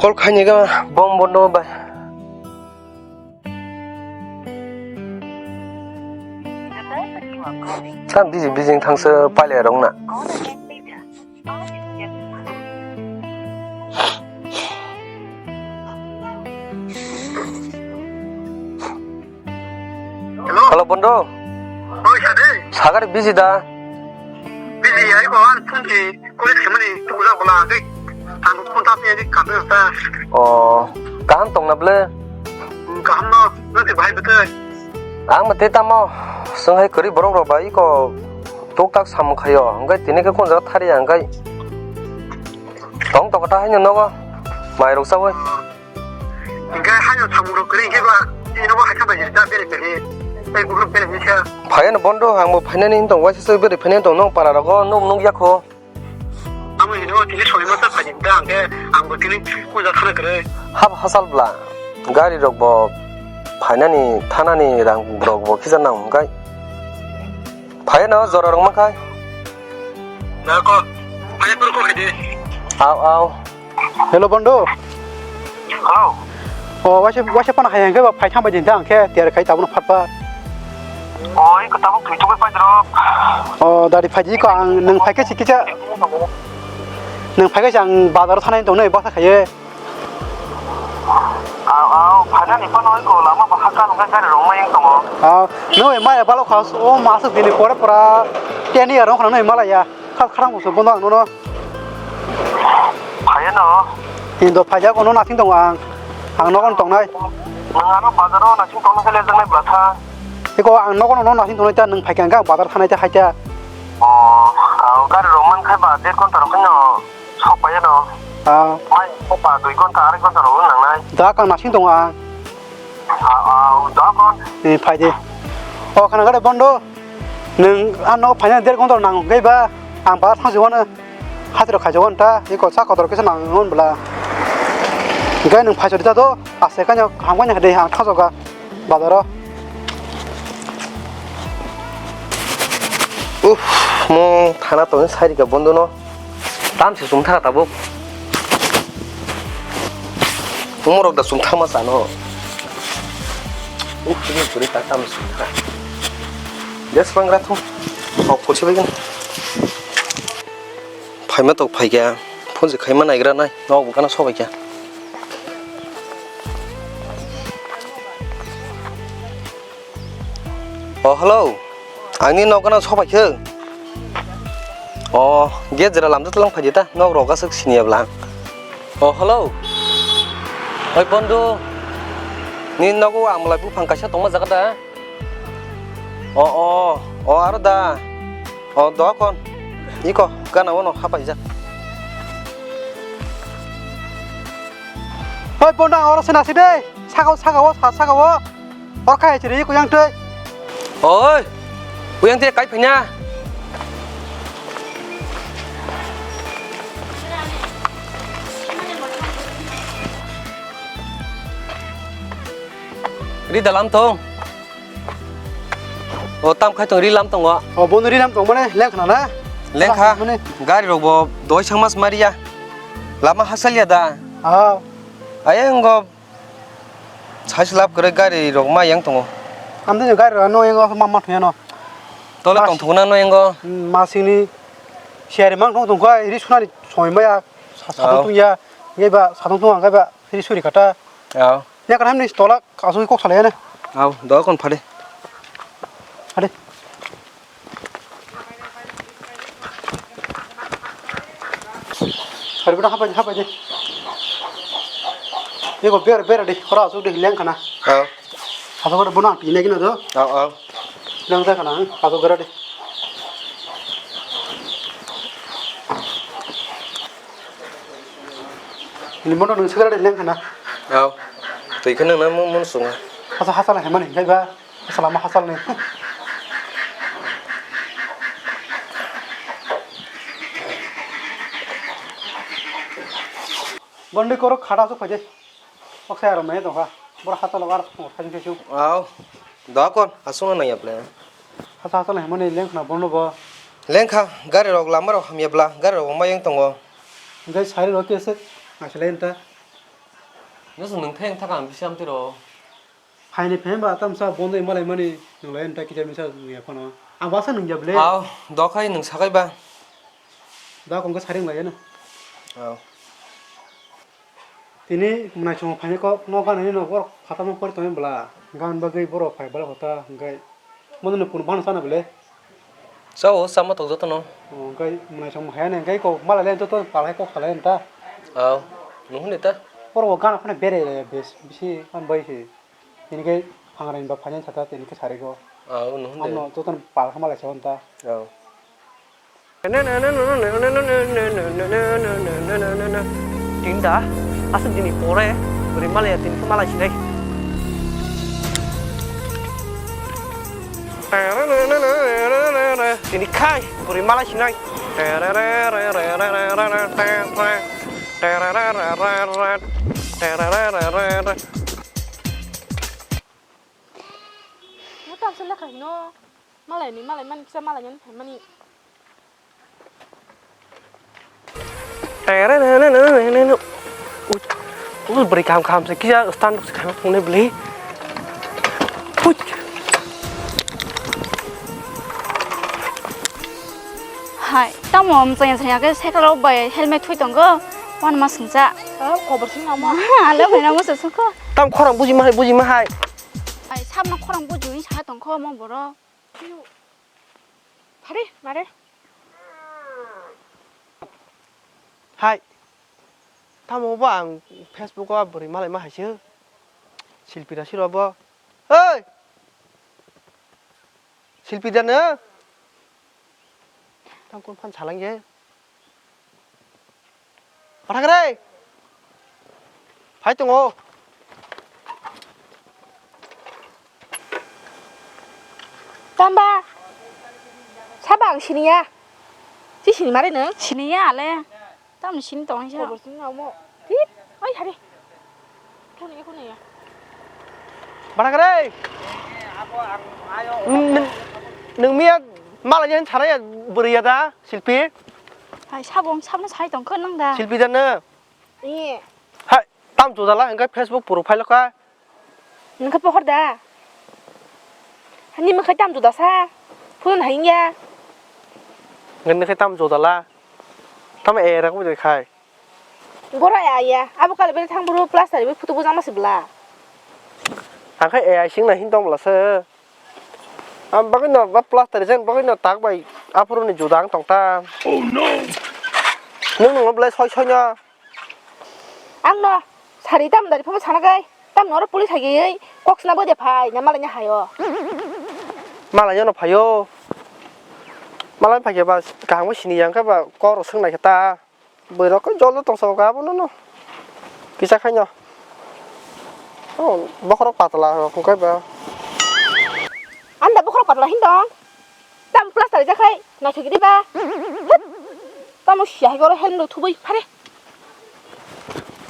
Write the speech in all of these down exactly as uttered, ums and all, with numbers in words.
Call khaini ga bom bondo bai. Tam busy busy thangsa paile rong na. Hello. Hello, bondo. Oi, sade. Sagar busy da? Busy, ai ko an phone ki college kemani tu gula gula age. Ang phone tap ni age kabe ta. Oh, kaham tong na ble? Kaham no, no te bhai bete. Ang mate tamo, sung hai kori borok rok bai ko tok tak samung khayo. Angkai tini ke kon jaga thari angkai. Tong tokota hai no nogo. Mai rok sawi. Hingke haino samung rok kwrwi hingke ba, ino bo hai kha bai da bere bere, tei bukruk bere bere kha. Phaiya no bondo, ang bo phainani wng tong, waisa se bere phainani tong, nong para rogo, nong nukya kho. Amo hino tini soi masa phai da, hingke ang bo tini puja thana kwrwi. Hap hasal bla, gari rok bo phainani, thanani rang rok bo kisa nang hwnkhai. Phaiya no jora rok mankhai. Da ko, phaiya pur ko khede. Aw, aw. Hello, bondo. Hello. O, waisa, waisa pana hai hingke ba phai thang bai din ta, hingke tiyar khai tabuk phat phat. O, iko tabuk thwi thugwi pai dro. O, dari phai di ko ang nang phai khe si kisa. Nang phai khe si ang bazar thanai tong nai baksa khaiye. Aw, aw, phainani phano iko lama bahar ka nungkha gari rok ma yang tongo. Aw, nui maya balok khas, o masuk dini pore pora ten year rok nui malaya. Khas kharang busu bono ang nono. Phaiya no? Indo phaijak ono nasing tongo ang. Ang nogon tongnai. Nang ano bazaro nasing tongna khe lejaknai bwla tha. Eko ang nogon ono nasing tongnai ta, nwng phaikha ang bazar thanai ta haita. O, ang gari rok man khai ba der ghonta rok khaino sok phaiya no. Ah. Mai sok ba dui ghonta, arai ghonta rok wng nangnai. Da kang nasing tongo ang. Ah, ah, da kon. Ni phai de. O khana gare bondo. Nwng ano phaina der ghonta nang hwnkhe ba ang bazar thang jigwano. Hati rok khaijagwan ta, eko sa kotor kisa nang hwn bwla. Hwnkhe nwng phai sori ta do, ase kanya hamkanya de ang thang joga bazaro. Uff, mo thana tongni sai rika bondo no. Tam se sum thaka tabuk. Umorok da sum thangma sano. Uk, ini puri tak tam sum thaka. Des pangra thum. Hok kursi bagian. Phaima tok phaikya. Phone se khaima naigra nai. Nok bukana sobaikya. O, hello. Ang ni nok gana sobai khe. O, gate jera lamjak lang phai di ta. Nok rok aswk siniya bwla ang. O, hello. Oi, bondhu. Ni nogo amlai buphang kaisa tongma jaga da? O, o, o, aro da. O, do kon. Iko, gana ono hapaijak. Oi, bondhu, ang oro se nasi de. Saka o, saka o, sa-, saka o. Oro kha hai chiri, kuyang twi. Oi, kuyang twi kai phainya. Ri dalam tong. O, tam khai tong, ri lam tongo. O, bono ri lam tong mane, leng khna na? Leng kha. Mane? Gari rok bo doi sang mas mariya. Lama hasalya da. Ah. Ayang go. Sai se lab kwrwi gari rok ma yang tongo. Amtwini gari rok no yang ma ma thungya no. Tole tong thungna no yang go. Hmm, masingni siyari mang thung thung kha ri sunani soi maya sa-, satung tungya. Ngai ba satung thung ang kha ba ri suri kata. Aw. Ya kan hamni tola asui kok salaya na. Aw, do kon phade. Phade. Hari bono hapai, hapai de. Ego ber, ber de, khora asuk de, leng khana. Aw. Asuk de bono ang tine gino do. Aw, aw. Leng sa khana, asuk ber de. Ini mono nung sekar de leng khana. Aw. Twi khana na mo, mon sunga. Asa hasala hemani, jai ba. Salama hasalni. Bondi korok khata asuk phaide. Oksai aro mane tongkha. Bor hasalo ar thong thajin thajin. Aw. Dakon asung nang yaple. Hasa hasalo hemani lengkhna bono bo. Lengkha gari rok lama rok hamya bla gari rok ma yang tongo. Gai sari rok kese. Asle enta. Nung thayang thaka ang bisi amtwi rw. Phaini phaima ba tamsa bondo malai mani nung lai nta kicha misa nung ya phano. Ang basa nung ya ble. Aw, dokhai nung sakai ba. Da kongka saring lai na. Aw. Tini mwnai chwng phaini kok no gana ni no borok khatama pori tongwi bwla. Gan bagwi borok phai bwla kota hwnkhe. Mono no kun bana sana bele. Sao sama tok joto no. O hwnkhe mwnai chwng haya ne hwnkhe kok mala le joto pal hai kok salai ta. Aw. Nuhun ta. Borok gana phana bere bes bisi am bai se. Tini khe phangrani ba phainani sata tini khe sari go. Aw, nuhun de. Amno joto no pal kha malai sa ta. Aw. Tinta, aswk dini pore, bwrwi malaya tini khe malai sinai. Tini khai, bwrwi malai sinai. Mo tamsa lekha hino, malai ni, malai mani kisa malai ni phaimani. Ui, ui, bwrwi kaham kaham se kisa stand se khaima phungnai bwlwi. Ui. Hai, tamo amchai amchai khe cycle rok bai helmet thui tongo, wanama singcha. Ah, kobor sing namo. Alo, hai namo se sungkho. Tam khorang buji ma hai, buji ma hai. Ai, sabna khorang buji wi sa tongkho mo borok. Phari, mare. Hai. Tamo bo ang Facebook o bwrwi malai ma hai se. Silpi da siro bo. Hei! Silpi da no? Tang kun phan salang ye. Pathak re! Phai tongo. Tamba? Saba ang siniya. Si sini mare nung? Siniya ale. Tamni sini tong sa. Kobor sini namo. Tit. Oi hari. Kuni kuni ya. Pathak re! Nung, nung miya malai jan saraya bwrwi ya da? Silpi? Hai, sabong, sabno sai tongkha nang da. Silpi da no? Ee. Hai, tam jodala, hingke Facebook profile ka. Nang khe pohor da. Hani makhai tam jodasa. Phone hai ya. Nang khe tam jodala. Tam era ko khai. Boro ya ya. Abo kali bele thang boro plaster bi photo bujang ma sibla. Ang khai A I sing na hin tong bla se. Am bagwi no ba plaster jen bagwi no tak bai aphuru ni juda ang tong ta. Oh no. Nung nung blai soi soi no. Ang no sari tam dari phano sana gai. Tam noro police hai gai kok sna bo de phai na malai nya hayo. Malai no phayo. Malai phai ba kaham sini yang ka ba kok rok sung nai ta. Bwrwi rok khe jol jol tong sokha abono no. Kisa khaino. Oh, bokhorok patla rok hwnkhe ba. Anda bokhorok patla hin dong. Tam plaster jakhai naithok gidi ba. Tamo siya hai goro helm rok thubui phare.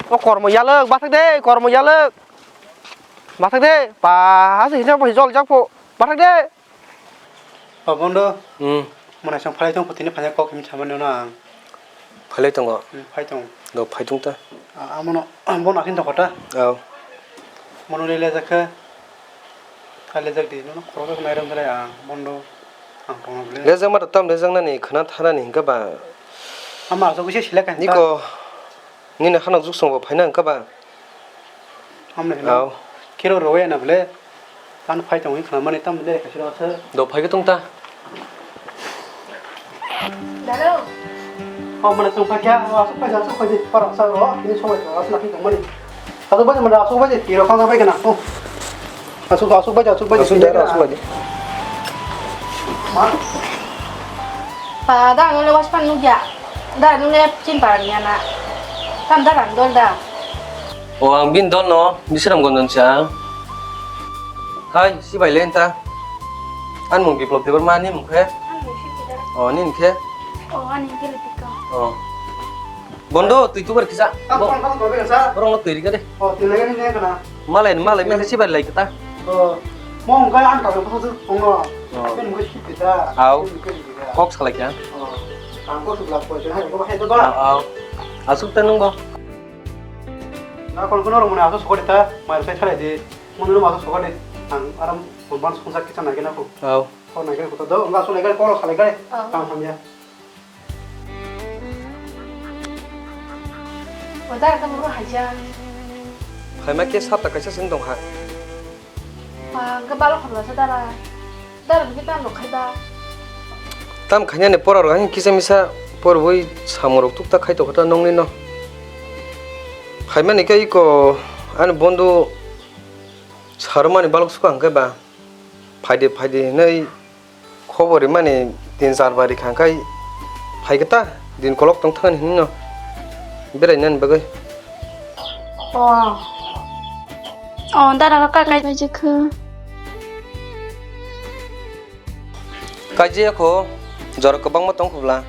O kormo yalwk bathak de, kormo yalwk. Bathak de, pa hasi hinjak bo jol jak pho. Bathak de. O bondo. Hmm. Mwnai song phalai tong pho tini phanya kok him samani no ang. Phalai tongo. Hmm, phai tong. Do phai tong ta. A-, amono, bono akin tong kota. Aw. Mono le lejak kha. Kha lejak di, nono khorok nai rom dai ang bondo. Ang tong le. Lejak ma tam lejak nani khna thanani hingka ba. Ama so kise sila kan. Niko. Nini hanok juk song bo phaina hingka ba. Hamle hino. Aw. Kiro roya na bole. Tan phai tong khna mani tam le ka siro sa. Do phai tong ta. Dalo. O mana song phai kya? O asuk phai asuk phai para sa ro. Ini song phai asuk lagi tong mani. Asuk phai mana asuk phai kiro kang phai kana. O. Asuk asuk phai asuk phai. Asuk dara asuk phai. Ma. Pa da nule waspan nugya. Da nule chin pa niya na. Tam da rang dol da. O ang bin dol no, Bisram Gonjon sa. Hai, si bai lenta. An mung Biplop Debbarma ni mung khe? An mung si kida. O, nin khe? O, ani khe Lipika. O. Bondo, twi tubar kisa. Borong no twi rika de. O, twi lagi ni kana. Malai, malai, malai si bai lai kita. O. Mo hwnkhe ang kabo kosok songno. O. Kok salai kya? O. Ang kosok lak poi hai ko hai to ba. Asuk ta nung bo. Na kon kono romani aso sokori ta, mai sai salai di. Mono ma aso sokori. Ang aram mon ban songsa kicha nai gena ko. Au. Ko nai gena ko do, nga so nai gena ko salai gena. Au. Tang ham ya. Wadar ka muru haja. Phaima khe sapta kaisa seng tong ha. Ba, hwnkhe balok hamlasa dara. Dara hwnkhe tamo khai ba. Tam khainani pora rok hwn kisa misa porwi samung rok tukta khai tokha ta nongni no. Phaimani khe iko ani bondo sarmani balok suka hwnkhe ba. Phaidi phaidi hinwi khobor rimani tin char bar rikha hwnkhe phaikhe ta din kolok tong thangani hinwi no berainani bagwi. Oh. Oh, dara ka kai. Kaijak kho. Kaijak kho, jora kwbangma tong khobla.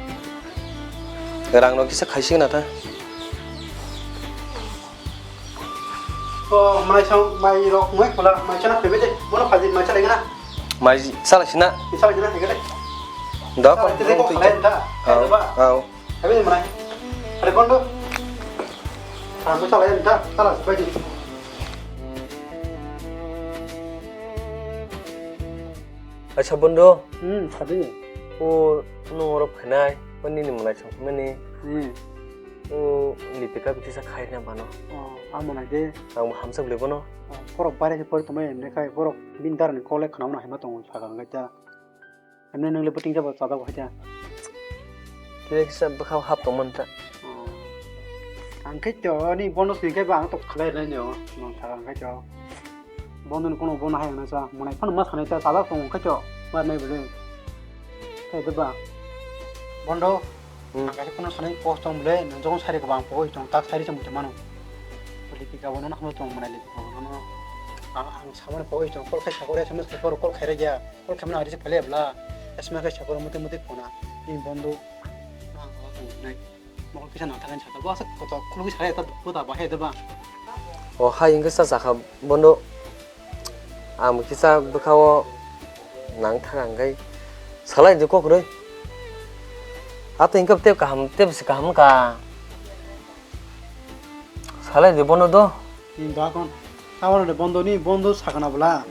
Rang no kisa khaisi na ta. Oh, mai sang, mai rok, mai khobla, mai chana phebe de. Bono phaji, mai chalai gana. Mai chalai sina. Mai chalai gana, phebe de. Da, chalai te ko khalai da. Au, au. Abi ni manai. Are bondo. Ang ko chalai da, chala bai di. Acha bondo. Hmm, sadi. O nung oro phainai, o nini manai chong mani. Hmm. O Lipika kisa khai na bano. Oh, ang manai de. Ang hamsa bole bono. Oh, borok bare se pori tongmani ne khai borok bin darani kole khana hima tongo saka ngai ta. Emne nang le puting jabo chajak hai ta. Kisa bwkha hap tongmani ta. Oh. Ang khe to ani bono sini khe ba ang to khlai lai no. Nang thang khe to. Bono ni kono bono hai na sa. Monai phano ma sanai ta chajak tong khe to. Ba nai bole. Khe de ba. Bondo. Hmm. Ang khe kono sanai post tong bole. Nang jong sari ko bang poi tong tak sari cham mano. Lipika bono na hamo tong monai Lipika bono. Ang samani poi tong kol khai sakore SMS khai kol khai re ya. Kol khamna ari se phale bla. S M S kaisa kol muti muti phone. Ni bondo. Ma ko nai. Mo kisa na thakan sa. Bo sa ko to khulugwi sa ta ko ta ba he de ba. O hai hwnkhe cha cha kha bondo. Ang kisa bwkha o nang thang ang kai. Salai de kok roi. Ato hwnkhe tep kaham tep se kaham ka. Salai de bono do. Ni da kon. Tawar de bondo ni bondo sakana bla.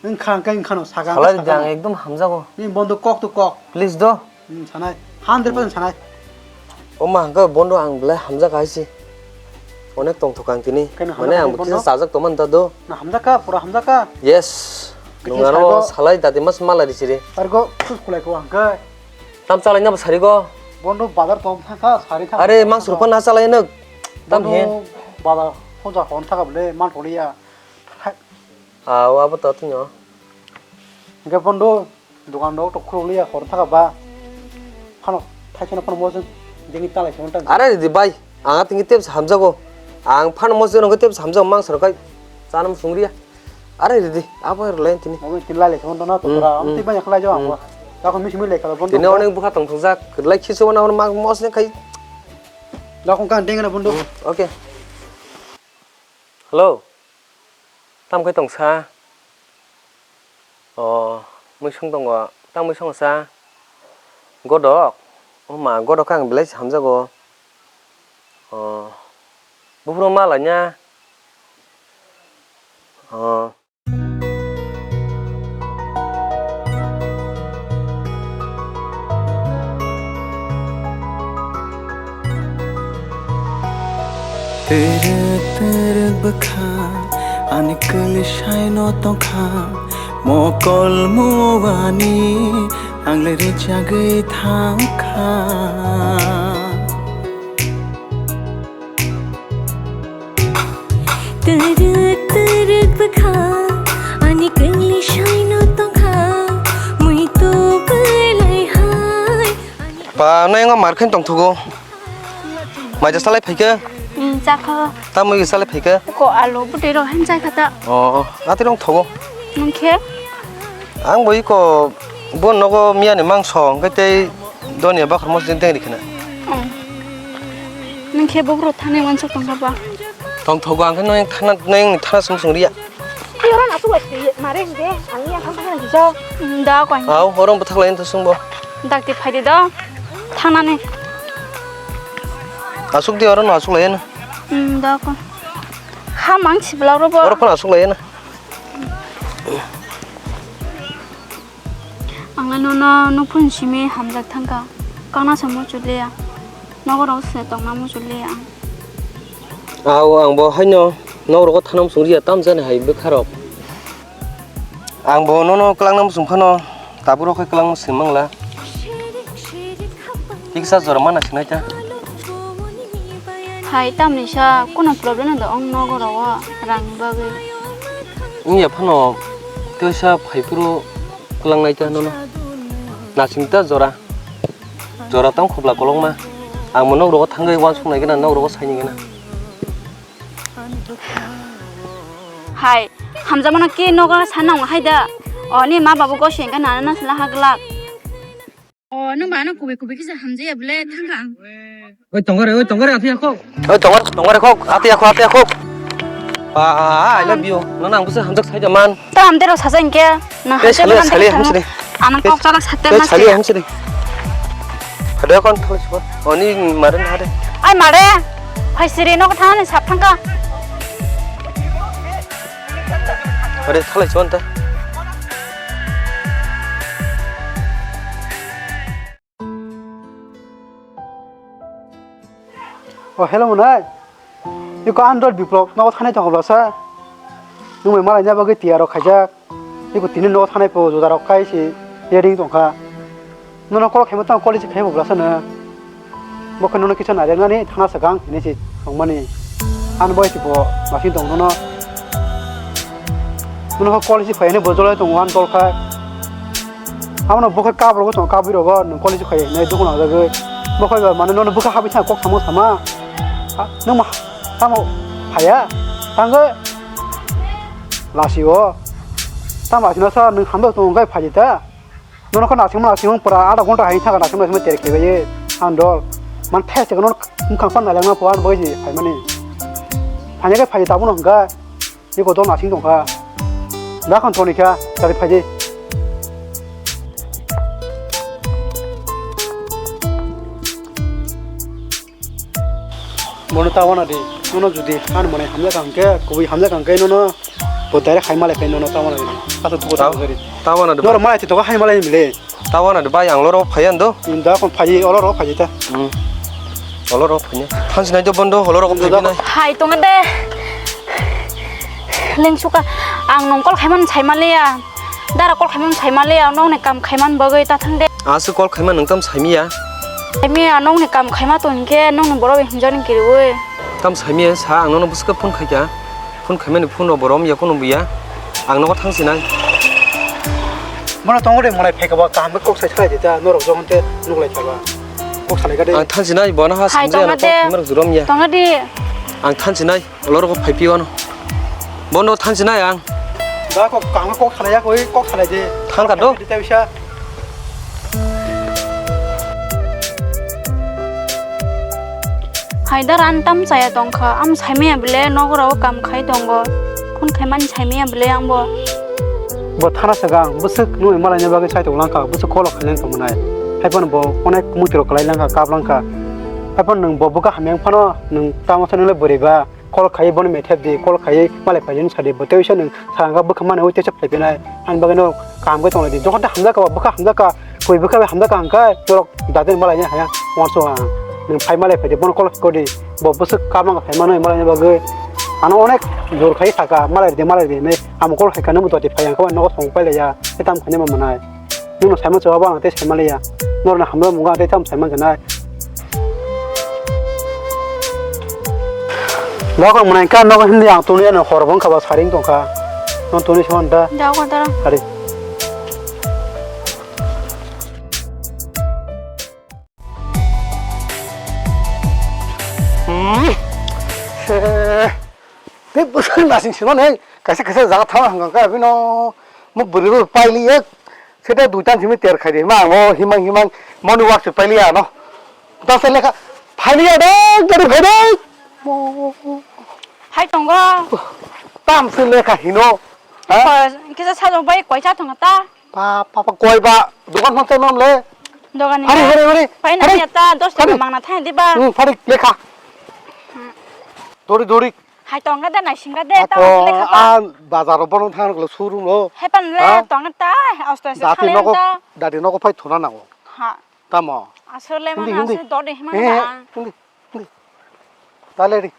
Wng kha, wng kha, wng kha no saka, salai wng di, saka ang no. Ekdom hamjago. Ni bondo kok to kok. Please do. Hmm, sanai. Hundred percent sanai. O ma hwnkhe bondo ang belai hamjak hai se. Onek tongthok ang tini. Keno mane hamjak ang hai bondo? Kisa chajak tongmani ta do. Na hamjak kha, pura hamjak kha. Yes. Kisa nung ano saigo. Salai dati mas malai di siri. Argo, sus kulai ko hwnkhe. Tam chalai na bo sari go. Bondo bazar tong thang kha, sari thang. Are, mang surpa na chalai na. Tam bondo he. Bazar, poncha hon thaka bole, man tholiya. Ah, abo to tino. Hingke bondo, dokan rok to khuluk liya, hor thaka ba. Phano, thaisano phano mojang, dingni talai se wngtang. Are di bai, ang tini tep hamjago. Ang phano mojang rok tep hamjago, mang sar kai. Chanam sungriya. Are di di, abo rok lai tini. Obo tini lai lai se wngtang na to. Hmm, tora, hmm. Tini bai khlai jago ang. Hmm. Dakon misi mili khala bondo. Tini onek bukha tong thokjak, lai khisu na mang mojang kai. Dakon kan dengna bondo. Hmm, okay. Hello. Tamo khe tongsa? O, muisung tongo. Tamo muisung sa? Godok? O ma, godok khe ang belai se hamjago. O, buphuru ma laina? O. Twrwk twrwk bwkha ani kwlwi saino tongkha, mokol muani ang le rwchagwi thangkha. Twrwk twrwk bwkha ani kwlwi saino tongkha, muitu bwlai hai. Pa, nai wngma mar khe tongthogo. Mai ja salai phaikhe? Hmm, chakha. Tamo wi salai phaikhe? Ko alu bwtwi rok hin chai kha ta. Oh, ati rong thogo. Nung khe? Ang bo iko bo nogo miya ni mangso, hwnkhe tei donia bakhor mosjid deng rikhe na. Hmm. Nung khe bo bro thani wansuk tong kha ba? Tong thogo, ang khe noyang thana, noyang ni thana sung sung riya. Tei oro no aswk lai twi mare hwnkhe ang yang thang thang kisa. Hmm, da koi. Au, oro bwthak lai wngtha sung bo. Dakti phaidi do, thangnani. Aswk di oro no aswk lai no. Hmm, da koi. Tamo ang sibla oro bo. Oro phano aswk lai na. Ang le nono nuphun simi hamjak thangkha. Kana sa muchuli ya. Nogo rok se tongna muchuli ya ang. Aw, ang bo haino nok rogo thana muchung riya tam jani hai bwkha rok. Ang bo nono kwlangna muchung phano tabuk rok khe kwlangma swng mangla. Tiksa jora mana sinai ta. Hai tamni sa kuno problem no da ong nogo rogo rang bagwi. Wngya phano tesa phai phuru kwlangnai ta nono. Nasing ta jora. Jora tong khobla kolokma. Ang bo nok rogo thangwi uansuk nai gana nok rogo saini gana. Hai, hamjakmano ke nogo sana wng hai da. O, ni ma babu gosi hingka nana na sala haglak. O, nung ba ano kubui kubui kisa hamjaya bole thangka ang. Oi, tongore, oi, tongore, ati ako. Oi, tongore, tongore kok, ati ako, ati ako. Pa, I love you. Nana ang busa hamjak sai jaman. Ta hamde ro saja hingke. Na Te hamjak sali, man sali, te hamsini. Ano Te, kok chalak sate te mas sali, ya. Hamsini. Ada kon, thalis ko. Oni mare na hade. Ai mare. Hai siri no thana ni sap thangka. Are, thalai chon ta. O, hello, Monai. Iko Android biplok, nogo thanai tong blasa. Nwng bai malai na bagwi tiyar rok khaijak. Iko tini nogo thanai po, juda rok kai si, ready tongkha. Nono call khaima tang, call risi khaima blasa no. Bo khe nono kisa nairek nani thana swkang hinwi se tongmani. Ani bai se bo masing tong nono. Nono kho call risi phai ani bo jolai tongo ani dol khai. Abono bo khe kab rogo tongo, kabwi rogo nwng call risi phai nai dukhu nangjagwi. Bo khe ba mane nono bwkha habwi thang kok samo sama. Ha, nwng ma tamo phaiya? Thangwi lasi o. Tamo lasi no sa nwng hamjak tongo gai phaidi ta. Nono kho nasingma nasingma pura adha ghonta hai thaga nasingma nasingma tere khebai ye ang dol. Man thai se nono bwkhang pan naleng na po ang bai je phaimani. Phanya khe phai tabuk no hwnkha. Ni kotor nasing tongkha. Da khon thoni kha chari phai je. Bono ta wana di. Nono judi ani mane hamya kang khe, kubui hamya kang khe nono bo direct hai malai phai nono ta wana di. Asa tuko ta gari. Ta wana di. Noro malai to hai malai mile. Ta wana di bai ang loro phai ando. Da kon phai olo ro phai ta. Hmm. Olo ro phai. Thansi nai do bondo olo ro phai nai. Hai tonga de. Lengsuka ang nong call khaiman sai maliya. Dara call khaiman sai maliya, nokni kam khaiman bagwi ta thang de. Aswk call khaiman nwng tam saimiya? Saimiya, nokni kam khaima tongkhe nokni borok bai hwnjani kiriwi. Tam saimiya sa, ang nono bwswk phone khaikha. Phone khaimani phone rok bo romya, kunu buya. Ang nogo thang sinai. Mano tongo de, malai phaikha ba kaham khe kok sai salai de ta, norok jogon te nuk lai kha ba. Kok salai kha de. Ang thang sinai, bono ha. Hai, sumjaya tongo no de. Kok khaimarok juromya. Tongo de. Ang thang sinai. Olorok phai phi wano. Bono thang sinai ang. Da kok kang kok khalai ya koi kok khalai de. Thang ka do. Di ta bisa. Haidar an tam chaya tongkha. Am saimaya bile nogorao kam khai tongo. Phone khaimani saimaya bile ang bo. Bo thana sagang bwswk nui malai ni bagwi sai tong langkha. Bwswk kolo khaileng tong mwnai. Hai phano bo onek muitrok khlai langkha, kap langkha. Hai phano nwng bo bwkha hamya phano nwng tamo sanile bwrwi ba. Call khai bono methep di, call khai malai phaidi sadi bo tei sa nwng sangka bwkha mani ui tei sa phai phinai. Ani bagwi no kaham khe tonglai di. Jokhon tei hamjak ka, bwkha hamjak ka, koi bwkha bai hamjak ka hwnkhe norok dadi malai ni haya. Wanso ang nwng phai malai phaidi bono call khai di. Bo bwswk kap nang phai mano malai ni bagwi. Ano onek jor khai saka malai di, malai di hinwi. Amo call khai kha nw bo doti phai ang khe nogo song pai laiya. Tei tam khainai ma manai. Nwng no saimano chwngbo ang tei saimaliya. Norokni hamya mungo ang tei tamo saimanja nai. Nogo mwnai kha nogo hindi ang tuni ano hor bo wngkha ba saring tongkha. Nwng tuni saman da. Da ko da. Hari. Hmm. Tei bwswk nasing sima nai kaisa kaisa jaga thang hwnkha khe bino mo bwrwi rok pailiya. Sete duitan simi ter khai di ma ang o himang himang moni wak se pailiya ano. Ta se lekha phailiya de gari phai de. Hai tongo. Tam se lekha hino. Ha? Kisa sajok bai koi cha thang ta. Pa pa pa koi ba dogan phang cha nom le. Dogan ni. Hari hari hari. Pai na ya ta dos taka mang na thang di ba. Hmm, phari lekha. Dori dori. Hai tongna de, nai singa de, ta Ako, hotel kha ta. A bazar ro bono thang lo showroom lo. Hai pan le Ha? tongna ta, osto osto Dati khale nogo, ta. dati nogo phai thuna nango. Ha. Tamo. Asole Hindi, mana hindi. ase dode hima Eh, na. hindi, hindi. Tale ri.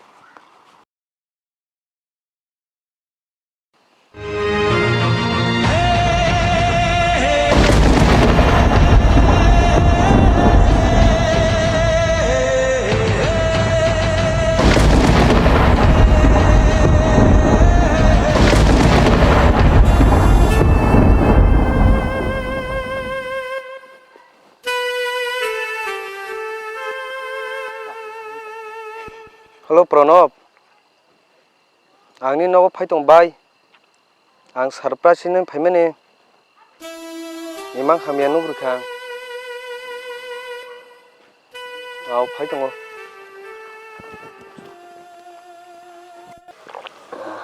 Hello, Pranab. Ang ni nogo phai tong bai. Ang surprise hinwi phaimani. Imang hamya nuk rwkha ang. Aw, phai tongo.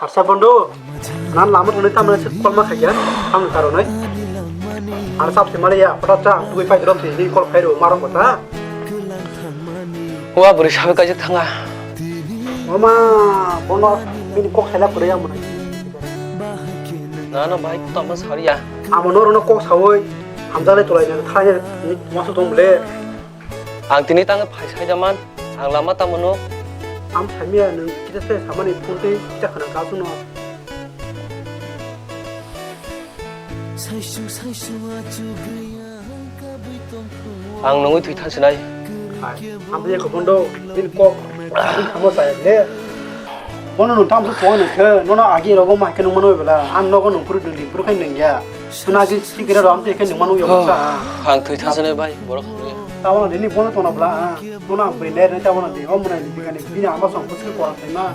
Harsa bondo, nan lama thangni tamni se kolma khaiya, ang karonai. Ang sap se mali ya, pata cha, tugui pai drop se, ni kol phai ro, marok kota. Wa bwrwi sabai kaijak thanga. Mama, bono, bini kok khaila kwrwi ang mwnai. Na, na, bai, kuta ma sariya. Amo noro no kok sawi, hamjale tulai na, thai, ni, masa tong ble. Ang tini tang phai sai da man, ang lama tamo no. Am saimia nwng kita se samani phone tei kita khana kasu no. Ang nungwi thwi thansinai. Hai, ang bini kok bondo, bini kok, bini kamo saya le. Bono nung tam su phone khe, nono agi rogo mai khe nung mano bela, ang nogo nung puru ding ding puru khai nung ya. Suna agi sikira ro am te khe nung mano yo sa. Ang thwi thansinai bai, borok hamya. Tabona dini bono tona bela, ah. Bono ang beri ner ne tabona di, om rai di bikani, bini ama song phu sikhe koran thaima.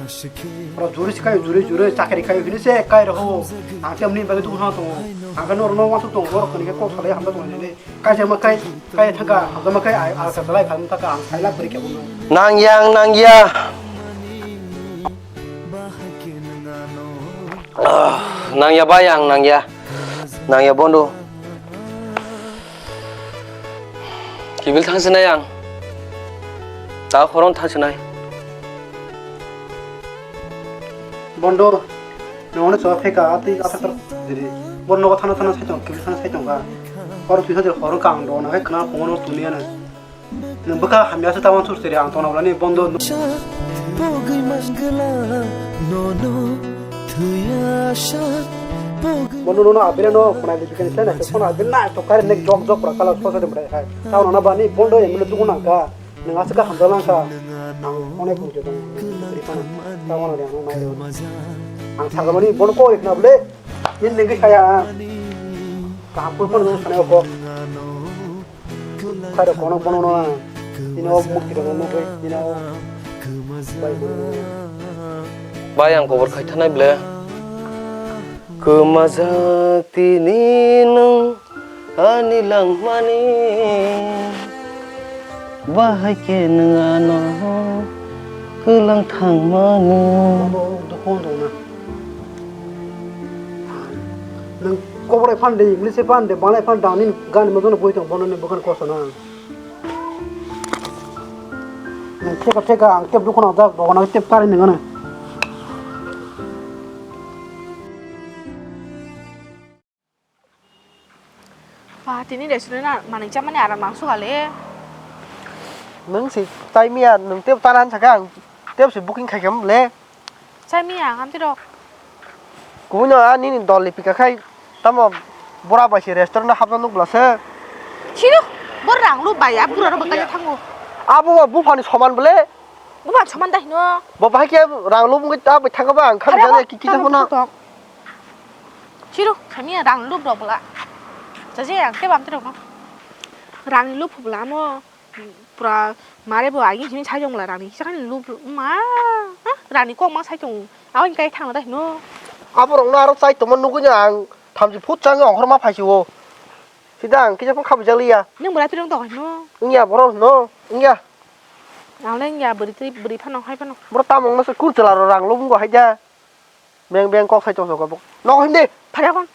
Oro juri sikai, juri, juri, chakri kai, hini se kai ro ho. Ang te amni bagwi dukha tongo. Ang khe noro no wansuk tongo, borok kani khe kok salai hamjak tongo nini. Kaisa ma kai, kai thangka, hamjak ma kai, ai, alka salai kha, wng thangka, ang saila kwrwi khe bono. Nangya, ang nangya. Ah, nangya bai ang nangya. Nangya bondo. Kibil thangsinai ang. Ta khorong thangsinai. Bondo, nongno chwa pheka, atwi athakar diri. Bondo nogo thana thana saitung, kibil thana saitung ka. Oro twisa dir horo kang do, na hai khna phungo no tuni ano. Nwng bwkha hamya se tabang sur siri ang tongna bolani bondo. Pogwi mangla nono thwiya sa pogwi. Bondo nono abire no khwnai di bikani sai na se phone abire na to kare nek jok jok pura kala so so de brai hai. Tao nana bani bondo emile dugu nang ka. Nwng aswk kha hamjak lang kha. Ang onek bujio dong. Rifana. Tao nana ang nai. Ang sagamani bondo ko rikna bole. Yen nengki saya. Kaham pun pun nang sana ko. Khairok kono bono no na. Tini o mukti rok no nugwi, tini o bai bono no. Bai ang kobor khai thanai ble. Kwmajak tini nwng ani langmani. Bahai khe nwng ano kwlang thangmani. Bono dukhu wng tong na. Nwng kobor bai phan de, English bai phan de, Bangla bai phan de, ani gani mojono bui tong, bono ni bukan koso na. Nwng theka theka ang tep dukhu nang jak, bogo nang tep kari nang ano. Ba, tini restaurant a manwi chamani aram nang sukha le. Nwng se tai miya, nwng tep tana hinsa khe ang tep se booking khai khe le. Chai miya ang amtwi rok. Kubui no a nini dol ni pika khai tamo bura bai se restaurant o hapna nuk bwla se. Chino, bo rang lu bai a bura rok bwkha thango. Abo bo buphani soman bwle. Buphani soman da hino. Bo bahai khe rang lu mungwi ta bai thangkha ba ang kha bijak ya kiki tamo tamo no. Chiro, chai miya rang lu rok bwla. Chaje ang tei bam tei rok no. Rang lu phubla mo. Pura mare bo agi hini sai tong la rani sakani lu ma ha rani kok ma sai tong aboni kai thang dai no. Aborok no aro chai tongma nugui no ang thamchi phut chang ongkhor ma phai si o. Sida ang kisa phung khabi jak liya. Nung bwra pirong tong no. Wngya borok no wngya. Ang le wngya bwrwi twi bwrwi phano hai phano. Borok tamung no se kur chwla rok rang lubung go hai da. Beng beng kok sai tong sokha bo. Nogo himdi. Phai ya kon.